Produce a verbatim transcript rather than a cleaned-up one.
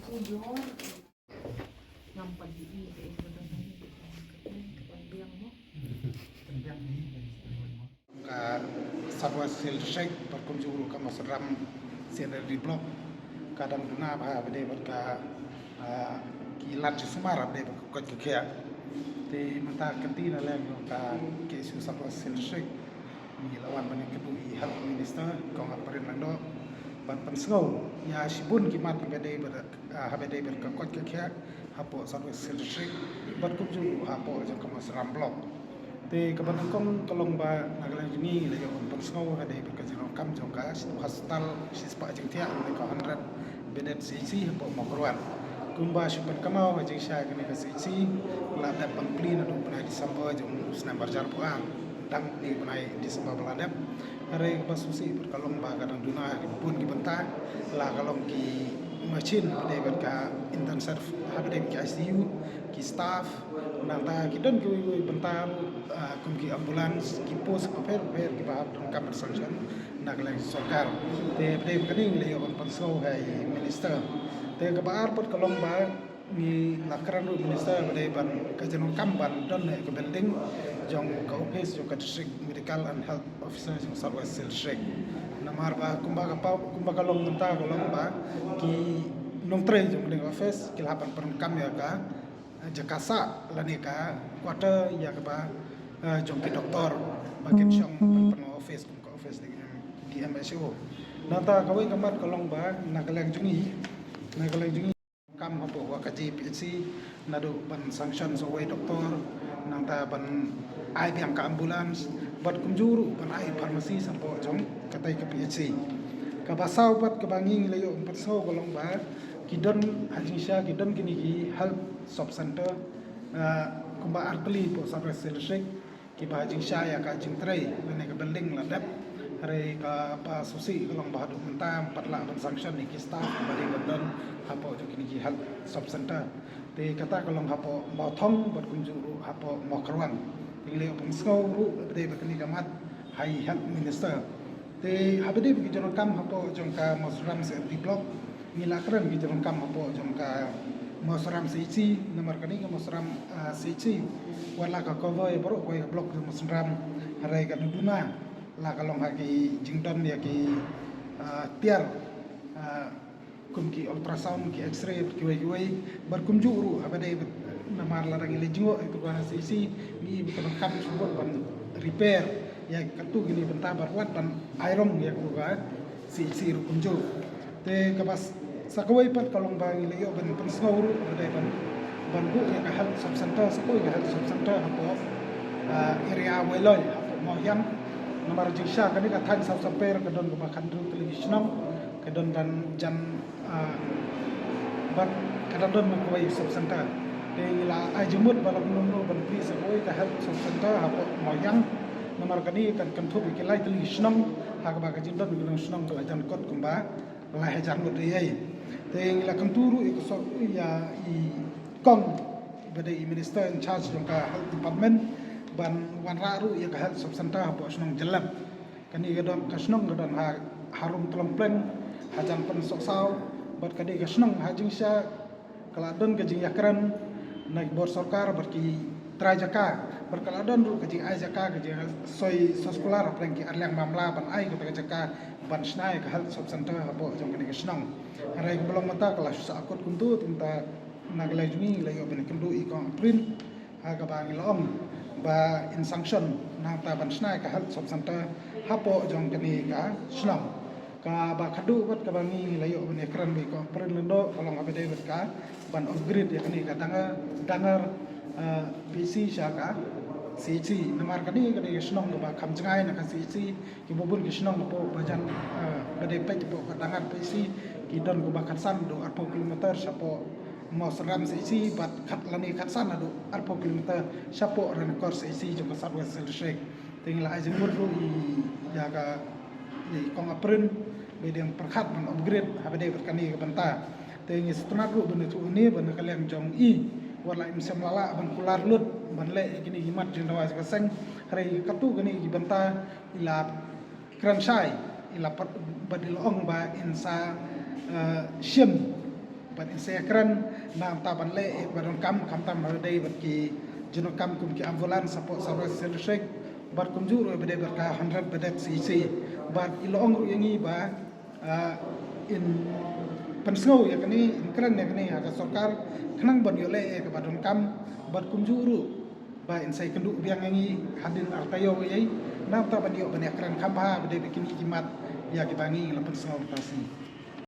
Ka South West Hill District, bad kumjuh ruh ka Mawsynram C and D Block, ka dang duna bha ba dei bad ka, ah, ki lad sumar ba dei bad ka koit ka khiah. Te mynta ka kynti na liang jong ka K S U South West Hill District, ngi la wan ban ïakynduh ïa i Health Minister, Kong Ampareen Lyngdoh, ban pynsngew ïa shibun ki mat ba dei bad, ah, haba dei bad ka koit ka khiah hapoh South West Hill District, bad kumjuh hapoh jong ka Mawsynram Block. Te kaba nyngkong ka long ba na ka liang jong ngi la ïoh ban pynsngew ha dei bad ka jingdonkam jong ka hospital shispah jingthiah lane ka hundred bedded C H C hapoh Mawkyrwat. Kumba shu pynkynmaw ha jingshisha, kane ka C H C la dep ban plie naduh bnai December jong u snem arhajar arphew ar, tang une u bnai December ba la dep. Hynrei kaba sngewsih pat ka long ba ka dang duna ha ki bun ki bynta, la ka long ki machine ba dei bad ka intensive, ha ba dei bad ki I C U, ki staff, nangta ki don kiwei kiwei bynta ruh, ah, kum ki ambulance, ki post bapher bapher kiba hap donkam ban sanction na ka liang sorkar. Te ba dei bad kane ngi la ïoh ban pynsngew ha i Minister. Te kaba ar pat ka long ba ngi la kren ruh Minister ba dei ban ka jingdonkam ban don ïa ka building jong ka office jong ka District Medical and Health Officer jong South West Hill District. Namar ba kumba ka paw, kumba ka long mynta ka long ba ki nongtrei jong ka office ki la hap ban pyndonkam ïa ka, eh, jaka sah lane ka quarter ïa kaba, eh, jong ki doktor ba kin shong ban pynlong office kum ka office D M, D M H O. Nangta kawei ka mat ka long ba na ka liang jong ngi, na ka liang jong ngi kam hapoh wa ka J P H C naduh ban sanction sa uwei doktor, nangta ban ai biang ka ambulance, bad kumjuh ruh ban ai pharmacy sa hapoh jong katei ka P H C. Kaba saw pat kaba ngi la ïoh ban pynsngew ka long ba ki don ha jingshisha ki don kine ki health sub center, ah, kumba artylli hapoh South West Hill District, kiba ha jingshisha ïa ka jingtrei lane ka building la dep. Hynrei kaba sngewsih ka long ba haduh mynta ym pat lah ban sanction ïa ki staff ba dei ban don hapoh jong kine ki health sub center. Te kata ka long hapoh Mawthong bad kumjuh ruh hapoh Mawkyrwat. Te ngi la ïoh ban pynsngew ruh ba dei bad kane ka mat ha i Health Minister. Te haba dei bad ki jingdonkam hapoh jong ka Mawsynram C and D Block, ngi la kren ki jingdonkam hapoh jong ka Mawsynram C H C, namar kane ka Mawsynram, ah, C H C wat la ka cover ïa baroh kawei ka block jong Mawsynram, hynrei ka duna la ka long ha ki jingdon ïa ki, ah, tiar, ah, kum ki ultrasound, ki X-ray, kiwei kiwei, bad kumjuh ruh haba dei bad namar lada ngi la jngoh ïa ka C H C, ngi ïohi ba ka donkam shuh ban repair ïa katto katne bynta bad wat ban ai rong ïa ka C H C ruh kumjuh. Te kaba s-, sa kawei pat ka long ba ngi la ïoh ban pynsngew ruh ba dei ban, ban buh ïa ka health sub center, sa kawei ka health sub center hapoh, ah, area Wailoi, hapoh Mawhiang. Namar jingshisha kane ka thaiñ South Saper ka don kaba khathynriew tylli ki shnong, ka don Danjan, ah, bad ka dang don kawei sub center. Te ngi la ai jingmut ba la kumno kumno ban plie sa kawei ka health sub center hapoh Mawhiang. Namar kane kan kynthup ïa ki lai tylli ki shnong, ha kaba ka jingdon ka shnong ka la jan kot kumba lai hajar ngut eiei. Te ngi la kyntu ruh ïa ka sor, ïa i kong ba dei i minister in charge jong ka health department ban wanrah ruh ïa ka health sub center hapoh shnong Jyllep. Kane ka don, ka shnong ka don ha, harum Tlong Pleng, hajan Pynsohsaw, bad ka dei ka shnong ha jingshisha ka la don ka jingïakren na ki bor sorkar bad ki trai jaka, bad ka la don ruh ka jingai jaka, ka jingsoi soskular hapdeng ki arliang mamla ban ai kata ka jaka ban shna ïa ka health sub center hapoh jong kane ka shnong. Hynrei kaba long mynta ka la shu sah akut kumto, te mynta na ka liang jong ngi la ïoh ban kynduh ïa i kong Ampareen, ha kaba ngi la ong ba in sanction nangta ban shna ïa ka health sub center hapoh jong kane ka shnong. Kaba khadduh bad kaba ngi la ïoh ban ïakren bad i kong Ampareen Lyngdoh ka long haba dei bad ka ban upgrade ïa kane ka Dangar, Dangar, eh, P H C sha ka C H C. Namar kane ka dei ka shnong kaba kham jngai na ka C H C, kiba bun ki shnong hapoh ba jan, eh, ba dei peit hapoh ka Dangar P H C ki don kaba khatsan haduh arphew kilometer shapoh Mawsynram C H C bad khat lane khatsan haduh arphew kilometer shapoh Ranikor C H C jong ka South West Hill District. Te ngi la ai jingmut ruh ïa ka, ïa i kong Ampareen ba dang pyrkhat ban upgrade haba dei bad kane ka bynta. Te ngi sngewtynnat ruh ban ïathuh hangne ba na ka liang jong i wat la im shym la lah ban kular lut ban leh ïa kine ki mat jingdawa jong ka seng, hynrei katto katne ki bynta i la kren shai, i la pat, bad i la ong ba in sa, eh, shim Bad in sa ïakren namar ban leh ïa kaba donkam, khamtam haba dei bad ki jingdonkam kum ki ambulance hapoh South West District, bad kumjuh ruh ba dei bad ka hundred bedded C H C, bad i la ong ruh ïa ngi ba, ah, in pynsngew ïa kane, in kren ïa kane ha ka sorkar khnang ban ïoh leh ïa kaba donkam, bad kumjuh ruh ba in sa ïakynduh biang ïa ngi hadien artaïew ïa i namar ban ïoh ban ïakren kham bha ba dei bad kine ki mat ïa kiba ngi la pynsngew mynta ka sngi.